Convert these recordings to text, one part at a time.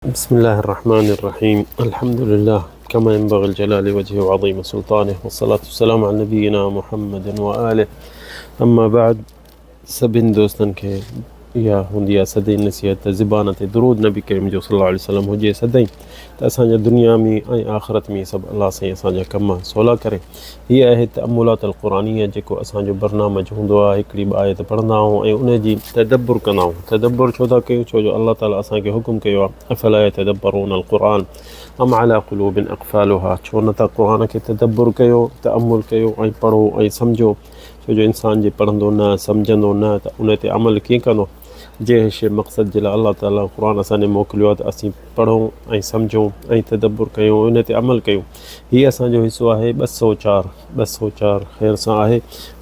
بسم الله الرحمن الرحيم الحمد لله كما ينبغي الجلال وجهه وعظيم سلطانه والصلاة والسلام على نبينا محمد وآله اما بعد سڀن دوستن کي اها هوندي آهي سدائين نصيحت ته زبان تي درود نبي ڪريم جو صلي الله عليه وسلم هجي سدائين ته اسان جا دنيا ۾ ۽ آخرت ۾ سڀ الله سائين اسان جا ڪم سولا ڪري. هي آهي تأملات القرآنيه جيڪو اسان جو برنامج هوندو آهي هڪڙي ٻه آيت پڙهندا آهيون ۽ ان جي تدبر ڪندا آهيون تدبر ڇو ٿا ڪيون ڇو جو الله تعالي اسان کي حڪم ڪيو آهي افلا يتدبرون القرآن ام على قلوب اقفالها ڇو نه ٿا قرآن کي تدبر ڪيو تأمل ڪيو ۽ پڙهو ۽ سمجهو ڇو جو انسان جي پڙهندو نه سمجهندو نه ته ان تي عمل ڪيئن ڪندو جنهن شيء مقصد جي لاء الله تعالي قرآن اسان ڏي موڪليو آهي ته اسين پڙهون ۽ سمجهون ۽ تدبر ڪيون ان تي عمل ڪيون. هي اسان جو حصو آهي 204، 204 خير سان آهي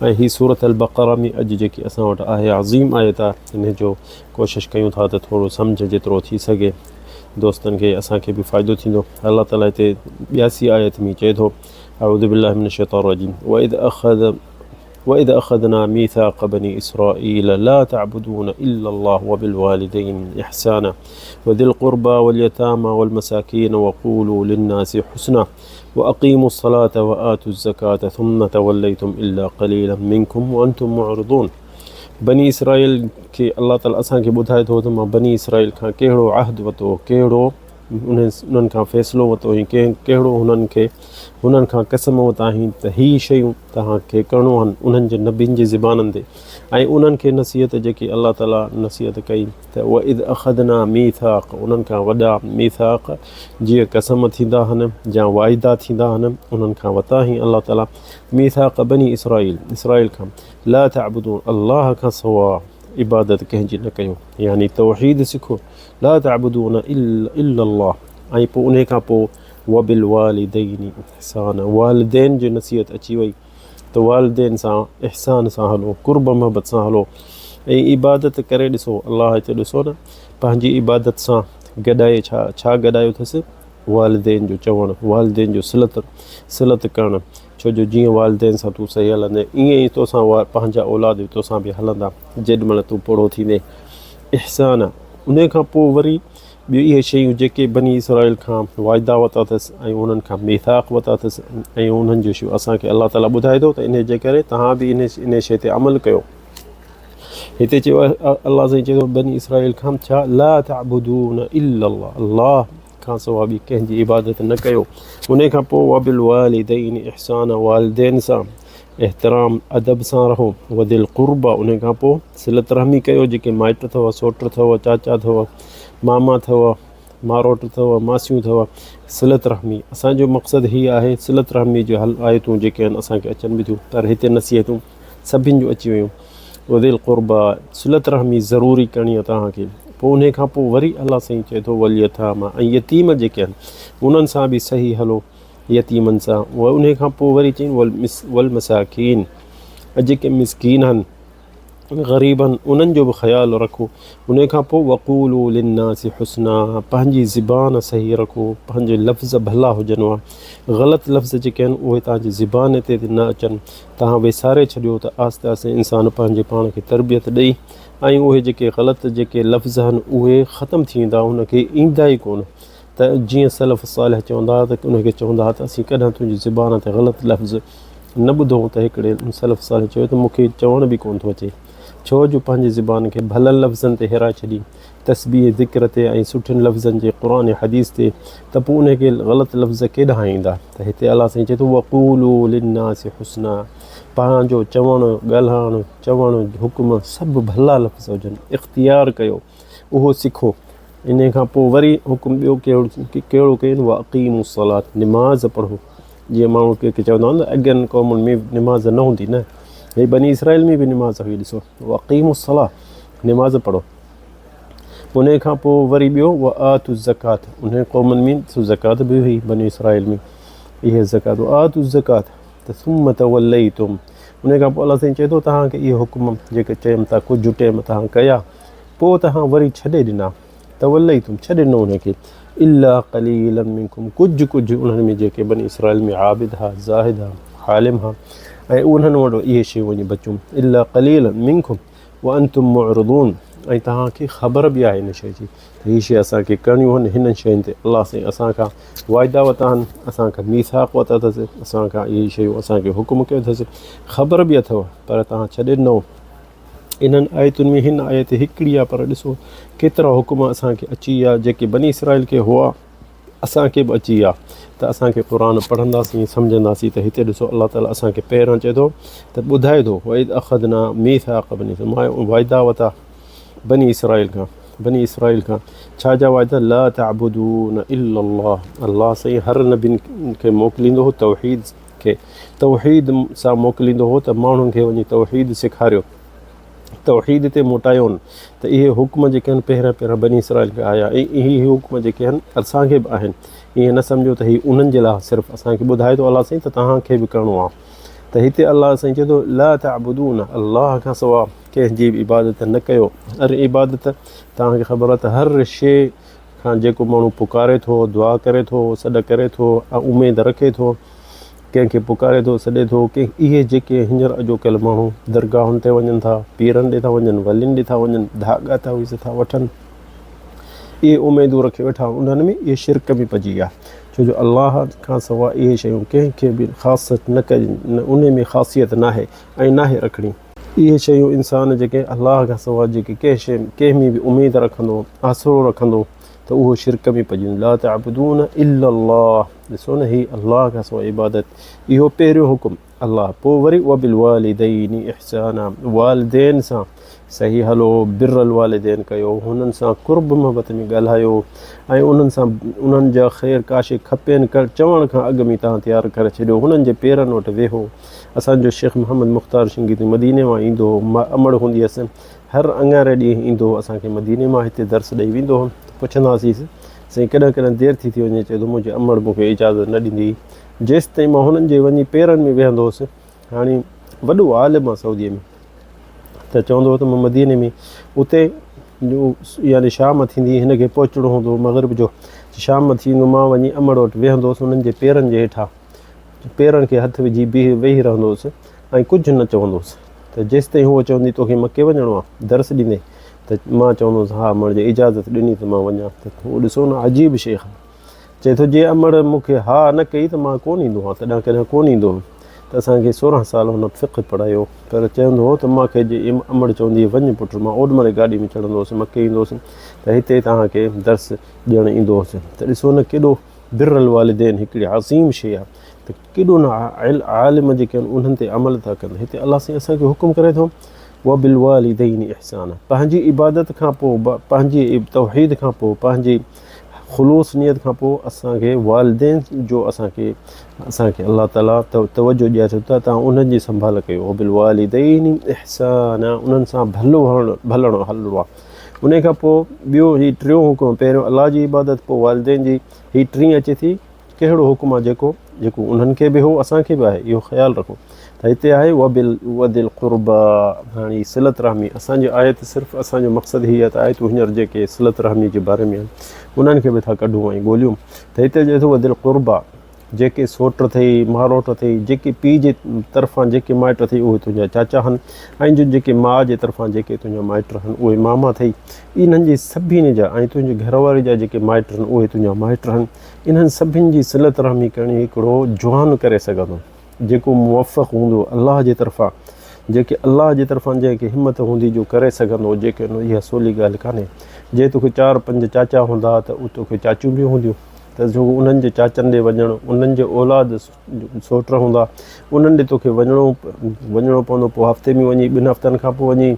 ۽ هي سورة البقره ۾ اڄ جيڪي اسان وٽ آهي عظيم آيت آهي ان جو ڪوشش ڪيون ٿا ته ٿورو سمجهه جيترو ٿي سگهي دوستن کي اسان کي به فائدو ٿيندو. الله تعالي هتي 82 آيت ۾ چئي ٿو اعوذ بالله من الشيطان الرجيم واذ اخذ واذ اخذنا ميثاق بني اسرائيل لا تعبدون الا الله وبالوالدين احسانا وذي القربى واليتامى والمساكين وقولوا للناس حسنا واقيموا الصلاة وآتوا الزكاة ثم توليتم الا قليلا منكم وانتم معرضون بني اسرائيل کي الله تعالي اسان کي ٻڌائي ٿو ته مان بني اسرائيل کان ڪهڙو عهد ورتو ڪهڙو انهن کان فيصلو ورتو ۽ ڪهڙو هنن کي هنن کان قسم ورتائين ته هي شيون توهان کي ڪرڻو آهن انهن جي نبين جي زبانن تي ۽ انهن کي نصيحت جيڪي الله تعالي نصيحت ڪئي ته واذ اخذنا ميثاق انهن کان وڏا ميثاق جيئن قسم ٿيندا آهن يا واعدا ٿيندا آهن انهن کان ورتائين الله تعالي ميثاق بني اسرائيل اسرائيل کان لا تعبدون الله کان سوا عبادت ڪنهن جي نه ڪيو يعني توحيد سکو لا تعبدون الا الله ۽ پوء انهي کان پوء وبالوالدين احسانا والدين جي نصيحت اچي وئي ته والدين سان احسان سان هلو قرب محبت سان هلو ۽ عبادت ڪري ڏسو الله هتي ڏسو نه پنهنجي عبادت سان گڏائي ڇا ڇا گڏايو اٿس والدين جو چوڻ والدين جو صلت صلت ڪرڻ ڇو جو جيئن والدين سان تون صحيح هلندين ائين ئي توسان پنهنجا اولاد به توسان به هلندا جيڏي مهل تون پوڙهو ٿيندين احسان، انهيء کان پوء وري ٻيون اهي شيون جيڪي بني اسرائيل کان واعدا ورتا اٿس ۽ انهن کان ميثاق ورتا اٿس ۽ انهن جون شيون اسان کي الله تعاليٰ ٻڌائي ٿو ته انهيء جي ڪري توهان به انهيء شيء تي عمل ڪيو. هتي چيو الله سائين چئي ٿو بني اسرائيل کان ڇا لا تعبدون الا الله الله کان سواء ٻي ڪنهن جي عبادت نه ڪيو. انهيء کان پوء وبالوالدين احسانا والدين سان احترام ادب سان رهو. وذي القربيٰ انهيء کان پوء صلة رحمي ڪيو جيڪي مائٽ اٿو، سوٽ اٿو، چاچا اٿو، ماما اٿو، ماروٽ اٿو، ماسيون اٿو، صلة رحمي اسان جو مقصد هي آهي صلة رحمي جو حل آيتون جيڪي آهن اسان کي اچن به ٿيون پر هتي نصيحتون سڀن جون اچي ويون. وذي القربيٰ صلة رحمي ضروري ڪرڻي آهي توهان کي. پوء انهي کان پوء وري الله سائين چئي ٿو واليتاميٰ ۽ يتيم جيڪي آهن انهن سان به صحيح هلو يتيمن سان انهي کان پوء وري چئين والمساڪين ۽ جيڪي مسڪين آهن غريب آهن انهن جو به خيال رکو انهي کان پوء وقولوا للناس حسنا پنهنجي زبان صحيح رکو پنهنجي لفظ ڀلا هجن غلط لفظ جيڪي آهن اهي توهان جي زبان تي نه اچن توهان وساري ڇڏيو ته آهستي آهستي انسان پنهنجي پاڻ کي تربيت ڏئي ۽ اهي جيڪي غلط جيڪي لفظ آهن اهي ختم ٿي ويندا ان کي ايندا ئي ڪونه ته جيئن سلف صالح چوندا ها ته ان کي چوندا ها ته اسين ڪڏهن تنهنجي زبان تي غلط لفظ نه ٻڌو ته هڪڙي سلف صالح چيو ته مون کي چوڻ به ڪونه ٿو اچي ڇو جو پنهنجي زبان کي ڀلن لفظن تي هيرائي ڇڏي تسبيح ذڪر تي ۽ سٺن لفظن جي قرآن ۽ حديث تي ته پوء انهي کي غلط لفظ ڪيڏانهن ايندا ته هتي الله سائين چئي ٿو وقولوا للناس حسنا پنهنجو چوڻ ڳالهائڻ چوڻ حڪم سڀ ڀلا لفظ هجن اختيار ڪيو اهو سکو انهي کان پوء وري حڪم ٻيو ڪهڙو ڪين واقيموا الصلاة نماز پڙهو جيئن ماڻهو ڪي ڪي چوندا آهن ته اڳين قومن ۾ نماز نه هوندي نه هي بني اسرائيل ۾ به نماز هئي ڏسو واقيموا الصلاة نماز پڙهو انهي کان پوء وري ٻيو وآتوا الزڪات انهن قومن ۾ سو زڪات به هئي بني اسرائيل ۾ اهي زڪات وآتوا الزڪات ته ثم توليتم انهي کان پوء الله سائين چئي ٿو توهان کي اهي حڪم جيڪي چيم ٿا ڪجهه ٽيم توهان ڪيا پوء توهان وري ڇڏي ڏنا توليتم ڇڏي ڏنو انهن کي الا قليلا منڪم ڪجهه ڪجهه انهن ۾ جيڪي بني اسرائيل ۾ عابد ها زاهد ها عالم ها ۽ انهن وٽ اهي شيون وڃي بچون الا قليلا منڪم وانتم معرضون ۽ توهان کي خبر به آهي ان شيء جي ته هي شيء اسان کي ڪرڻيون آهن هنن شين تي الله سائين اسان کان واعدا ورتا آهن اسان کان ميثاق ورتا اٿس اسان کان اهي شيون اسان کي حڪم ڪيو اٿس خبر به اٿو پر توهان ڇڏي ڏنو انهن آيتن ۾ هن آيت هڪڙي آهي پر ڏسو ڪيترا حڪم اسان کي اچي ويا جيڪي بني اسرائيل کي هئا اسان کي به اچي ويا ته اسان کي قرآن پڙهنداسين سمجهنداسين ته هتي ڏسو الله تعالي اسان کي پهريان چئي ٿو ته ٻڌائي ٿو واذ اخذنا ميثاق بني واعدا وتا بني اسرائيل کان بني اسرائيل کان ڇا جا واعدا لا تعبدون الا الله الله سائين هر نبين کي موڪليندو هو توحيد کي توحيد سان موڪليندو هو ته ماڻهن کي وڃي توحيد سيکاريو توحيد تي موٽايون ته اهي حڪم جيڪي آهن پهريان پهريان بني اسرائيل کي آيا ۽ اهي حڪم جيڪي آهن اسان کي به آهن ائين نه سمجهو ته هي انهن جي لاء صرف اسان کي ٻڌائي ٿو الله سائين ته توهان کي به ڪرڻو آهي ته هتي الله سائين چئي ٿو لا تعبدون الله کان سوا ڪنهن جي به عبادت نه ڪيو هر عبادت توهان کي خبر آهي ته هر شيء کان جيڪو ماڻهو پڪاري ٿو دعا ڪري ٿو سڏ ڪري ٿو ۽ اميد رکي ٿو ڪنهن کي پڪاري ٿو سڏي ٿو ڪنهن اهي جيڪي هينئر اڄوڪل ماڻهو درگاهن تي وڃن ٿا پيرن ڏي ٿا وڃن ولين ڏي ٿا وڃن ڌاڳا تعويذ ٿا وٺن اهي اميدون رکي ويٺا انهن ۾ اهي شرڪ ۾ پئجي ويا ڇو جو الله کان سواء اهي شيون ڪنهن کي به خاص نه ڪجن ان ۾ خاصيت ناهي ۽ ناهي رکڻي. اهي شيون انسان جيڪي الله کان سواء جيڪي ڪنهن شيء ڪنهن ۾ به اميد رکندو آسرو رکندو ته اهو شرڪ ۾ پئجي ويندو لا تعبدون الا الله ڏسو نه هي الله کان سواء عبادت اهو پهريون حڪم الله پوء وري وبالوالدين احسانا والدين سان صحيح هلو بر الوالدين ڪيو هنن سان قرب محبت ۾ ڳالهايو ۽ انهن سان انهن جا خير ڪا شيء کپين چوڻ کان اڳ ۾ توهان تيار ڪري ڇڏيو هنن جي پيرن وٽ ويهو اسان جو شيخ محمد مختار شنگيتي مديني مان ايندو هو، مان امڙ هوندي هيس، هر اڱاري ڏينهن ايندو هو اسان کي مديني مان هتي درس ڏئي ويندو هو ته پڇنداسيس سائين ڪڏهن ڪڏهن دير ٿي ٿي وڃي چئي ٿو منهنجي امڙ مون کي اجازت نه ڏيندي هئي جيستائين مان هنن جي وڃي پيرن ۾ ويهندو هوس هاڻي وڏو عالم آ سعودي ۾ ته چوندو هو ته مان مديني ۾ اتي يعني شام ٿيندي هن کي پهچڻو هوندو هو مغرب جو شام ٿيندو مان وڃي امڙ وٽ ويهندو هوس انهن جي پيرن جي هيٺان پيرن کي هٿ وجهي بيهي ويهي رهندو هوس ۽ ڪجهه نه چوندو هوس ته جيستائين هوء چوندي توکي مڪي وڃڻو آهي درس ڏيندين ته مان چوندو هوس ها امڙ جي اجازت ڏني ته مان وڃان ته هو ڏسو نه عجيب شيخ چئي ٿو جي امڙ مون کي ها نه ڪئي ته مان ڪونه ايندو هان تڏهن ڪڏهن ڪونه ايندو هوم ته اسان کي 16 سال هن فقه پڙهايو پر چوندو هو ته مان کي جي امڙ چوندي وڃ پٽ مان اوڏ مهل گاڏي ۾ چڙهندو هوس مڪي ايندو هوس ته هتي توهان کي درس ڏيڻ ايندو هوس ته ڏسو نه ڪيڏو بر الوالدين هڪڙي عظيم شيء آهي ته ڪيڏو نه عالم جيڪي آهن انهن تي عمل ٿا ڪن هتي الله سائين اسان کي حڪم ڪري ٿو وبالوالدين احسانا پنهنجي عبادت کان پوء پنهنجي توحيد کان پوء پنهنجي خلوص نيت کان پوء اسان کي والدين جو اسان کي اسان کي الله تعالي توجه ڏياري ٿو ته توهان انهن جي سنڀال ڪيو وبالوالدين احسانا انهن سان ڀلو هلڻ ڀلڻو هلڻو آهي انهي کان پوء ٻيو هي ٽيون حڪم پهريون الله جي عبادت پوء والدين جي هي ٽين اچي ٿي ڪهڙو حڪم آهي جيڪو جيڪو انهن کي به هو اسان کي به آهي اهو خيال رکو ته هتي آهي وبال وذي القربا هاڻي صلت رحمي اسان جي آيت صرف اسان جو مقصد هي آهي ته آيتون هينئر جيڪي صلت رحمي جي باري ۾ آهن انهن کي به ٿا ڪڍون ۽ ڳوليون ته هتي چئي ٿو وذي القربا جيڪي سوٽ اٿئي، ماروٽ اٿئي، جيڪي پيء جي طرفان جيڪي مائٽ اٿئي اهي تنهنجا چاچا هن ۽ جو جيڪي ماء جي طرفان جيڪي تنهنجا مائٽ هن اهي ماما اٿئي. انهن جي سڀني جا ۽ تنهنجي گهر واري جا جيڪي مائٽ هن اهي تنهنجا مائٽ هن. انهن سڀني جي صلت رحمي ڪرڻي هڪڙو جوان ڪري سگهندو جيڪو موفق هوندو الله جي طرفان جيڪي الله جي طرفان جنهن کي همت هوندي جو ڪري سگهندو جيڪي اها سولي ڳالهه ڪانهي. جي توکي چار پنج چاچا هوندا ته توکي چاچيون به هونديون. ته جو انهن جي چاچن ڏي وڃڻ، انهن جي اولاد سوٽ هوندا، انهن ڏي توکي وڃڻو وڃڻو پوندو، پوء هفتي ۾ وڃي، ٻن هفتن کان پوء وڃي،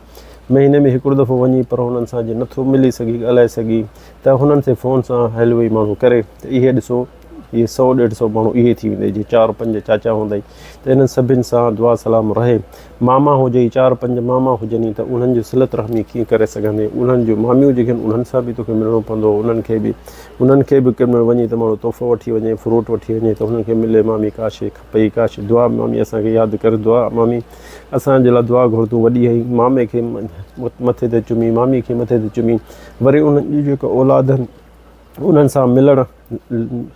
مهيني ۾ هڪڙو دفعو وڃي، پر هنن سان جي نٿو ملي سگهي، ڳالهائي سگهي ته هنن سي فون سان هيلو ئي ماڻهو ڪري ته اهي ڏسو اهي سئو ڏيڍ سئو ماڻهو اهي ٿي ويندئي جي چار پنج چاچا هوندئي ته انهن سڀن سان دعا سلام رهي. ماما هجئي، چار پنج ماما هجني ته انهن جي صلت رحمي ڪيئن ڪري سگهندين، انهن جون ماميون جيڪي آهن انهن سان به توکي ملڻو پوندو، انهن کي به انهن کي به ڪنهن مهل وڃي ته ماڻهو تحفو وٺي وڃي، فروٽ وٺي وڃي ته هنن کي ملي مامي ڪا شيء کپئي ڪا شيء دعا مامي اسان کي ياد ڪر دعا مامي اسان جي لاء دعا گهر تون وڏي آهين مامي کي مٿي تي چمي مامي کي مٿي تي چمي وري انهن جي جيڪا اولاد آهن انهن سان ملڻ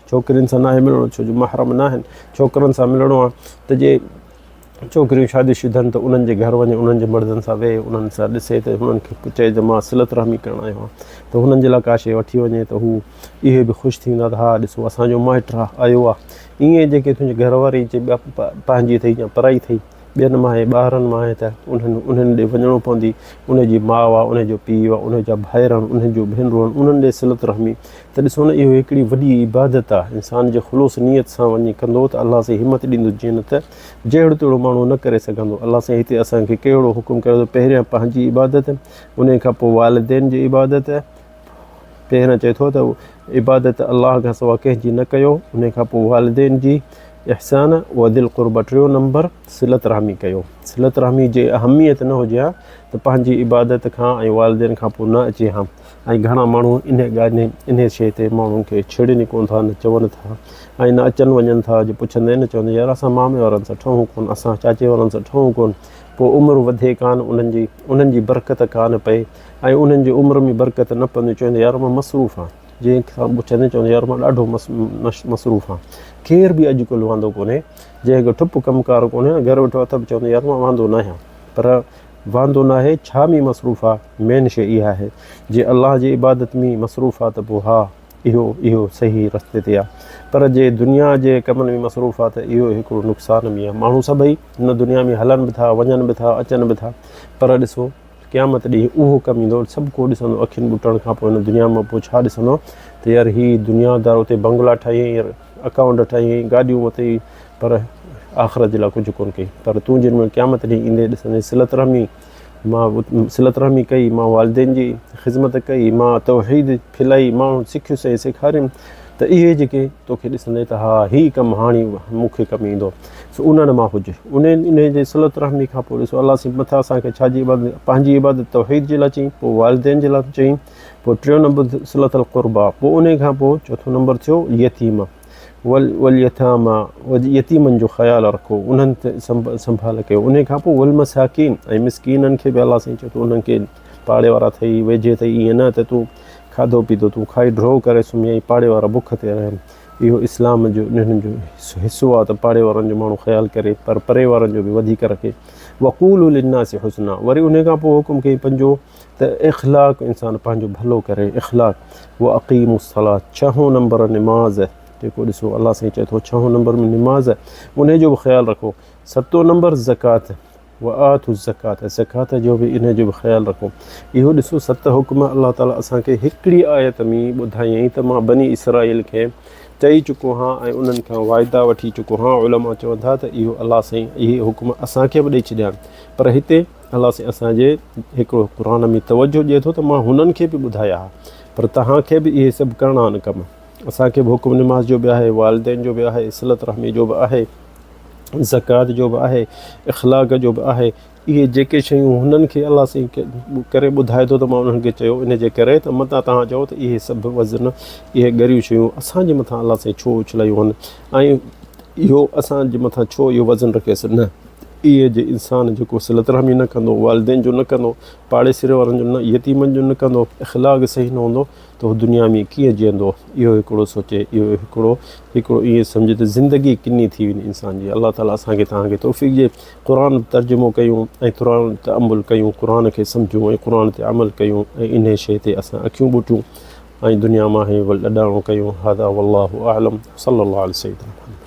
ڇوڪرين سان ناهي ملڻو ڇو جو محرم ناهن ڇوڪرن سان ملڻو آهي ته جي ڇوڪريون شادي شده آهن ته انهن جي گهر وڃي انهن جي مردن سان ويهي انهن سان ڏسي ته هنن کي چئي ته مان صلت رحمي ڪرڻ آيو آهيان ته هنن جي لاء ڪا شيء وٺي وڃي ته هو اهي به خوش ٿيندا ته ها ڏسو اسانجو مائٽ آيو آهي. ائين جيڪي تنهنجي گهر واري جي پنهنجي اٿئي يا پرائي اٿئي ٻين مان آهي ٻاهرن مان آهي ته انهن انهن ڏي وڃڻو پوندي ان جي ماء آهي ان جو پيء آهي ان جا ڀائر آهن انهن جون ڀينرون آهن انهن ڏي صلت رحمي ته ڏسو نه اهو هڪڙي وڏي عبادت آهي انسان جي خلوص نيت سان وڃي ڪندو ته الله سائين همت ڏيندو جيئن نه ته جهڙو تهڙو ماڻهو نه ڪري سگهندو. الله سائين هتي اسان کي ڪهڙو حڪم ڪيو ته پهريان پنهنجي عبادت انهي کان پوء والدين جي عبادت. پهريان چئي ٿو ته عبادت الله کان سواء ڪنهن جي نه ڪيو انهي کان پوء والدين جي احسان و ذي القربه ٽيون نمبر صلت رحمي ڪيو. صلت رحمي جي اهميت نه هجي ها ته پنهنجي عبادت کان ۽ والدين کان پوء نه اچي ها. ۽ گهڻا ماڻهو انهي ڳالهه انهي شيء تي ماڻهن کي ڇيڙين ئي ڪونه ٿا نه چون ٿا ۽ نه اچن وڃن ٿا جي پڇندين نه چوندين يار اسان مامي وارن سان ٺهون ڪونه اسان چاچي وارن سان ٺهون ڪونه پوء عمر وڌي ڪانه انهن جي انهن جي برڪت ڪانه پئي ۽ انهن جي عمر ۾ برڪت نه پوندي چوندي يار مان مصروف آهيان جنهن کان پڇندين چوندي يار مان ڏاڍو مصروف آهيان ڪير به اڄڪلهه واندو ڪونهي جنهن کي ٺپ ڪم ڪار ڪونهي گهر ويٺو آهي ته به چوندو يار مان واندو نه آهيان پر واندو ناهي ڇا ۾ مصروف آ مين شي اها آهي جي الله جي عبادت ۾ مصروف آ ته پوء ها اهو اهو صحيح رستي تي آ پر جي دنيا جي ڪمن ۾ مصروف آ ته اهو هڪڙو نقصان به آ ماڻهو سڀئي هن دنيا ۾ هلن به ٿا وڃن به ٿا اچن به ٿا پر ڏسو قيامت ڏينهن اهو ڪم ايندو سڀ ڪو ڏسندو اکين ٻوٽڻ کان پوء هن دنيا مان پوء ڇا ڏسندو ته يار هي دنيا دار اتي بنگلا ٺاهيائين اڪائونٽ ٺاهيائين گاڏيون ورتائين پر آخرت جي لاء ڪجهه ڪونه ڪئي پر تون جنهن مهل قيامت ڏينهن ايندين ڏسندين صلت رحمي مان صلت رحمي ڪئي مان والدين جي خدمت ڪئي مان توحيد ڦھلائي مان سکيس ۽ سيکاريم ته اهي جيڪي توکي ڏسندين ته ها هي ڪم هاڻي مون کي ڪم ايندو سو انهن مان هج انهن انهي جي صلت رحمي کان پوء ڏسو الله سائين مٿان اسان کي ڇا جي عبادت پنهنجي عبادت توحيد جي لاء چئي پوء والدين جي لاء چئي پوء ٽيون نمبر صلت القربا پوء انهي کان پوء چوٿون نمبر ٿيو يتيم واليتامى يتيمن جو خيال رکو انهن تي سنڀال ڪيو انهي کان پوء والمساڪين ۽ مسڪينن کي به الله سائين چئي ٿو انهن کي پاڙي وارا اٿئي ويجهي اٿئي ائين نه ته تون کاڌو پيتو تون کائي ڍؤ ڪري سمهي ۽ پاڙي وارا بک تي رهن اهو اسلام جو انهن جو حصو آهي ته پاڙي وارن جو ماڻهو خيال ڪري پر پري وارن جو به وڌيڪ رکي وقولوا للناس حسنا وري انهي کان پوء حڪم ڪيائين پنجون ته اخلاق انسان پنهنجو ڀلو ڪري اخلاق واقيموا الصلاه ڇهون نمبر نماز جيڪو ڏسو الله سائين چئي ٿو ڇهون نمبر ۾ نماز انهي جو به خيال رکو ستون نمبر زڪوات وآتوا الزڪوات زڪوات جو به انهي جو به خيال رکو اهو ڏسو ست حڪم الله تعالي اسان کي هڪڙي آيت ۾ ٻڌايائين ته مان بني اسرائيل کي چئي چڪو هان ۽ انهن کان واعدا وٺي چڪو هان علماء چون ٿا ته اهو الله سائين اهي حڪم اسان کي به ڏئي ڇڏيا پر هتي الله سائين اسان جي هڪڙو قرآن ۾ توجه ڏئي ٿو ته مان هنن کي به ٻڌايا ها پر توهان کي به اهي سڀ ڪرڻا آهن ڪم اسان کي به حڪم نماز جو به آهي والدين جو به آهي صلت رحمي جو به آهي زڪوات جو به آهي اخلاق جو به آهي اهي جيڪي شيون هنن کي الله سائين ڪري ٻڌائي ٿو ته مان انهن کي چيو ان جي ڪري ته متان توهان چئو ته اهي سڀ وزن اهي ڳريون شيون اسان جي مٿان الله سائين ڇو اڇلايون آهن ۽ اهو اسان جي مٿان ڇو اهو وزن رکيس نه اهي جي انسان جيڪو صلت رحمي نه ڪندو، والدين جو نه ڪندو، پاڙيسري وارن جو نه، يتيمن جو نه ڪندو، اخلاق صحيح نه هوندو ته هو دنيا ۾ ڪيئن جيئندو اهو هڪڙو سوچي اهو هڪڙو هڪڙو ائين سمجهي ته زندگي ڪني ٿي ويندي انسان جي الله تعالي اسان کي توهان کي توفيق ڏي قرآن ترجمو ڪيون ۽ قرآن تامل ڪيون قرآن کي سمجهون ۽ قرآن تي عمل ڪيون ۽ انهي شيء تي اسان اکيون ٻوٽيون ۽ دنيا مان هي لڏاڻو ڪيون هذا والله اعلم صلي الله علي سيدنا محمد.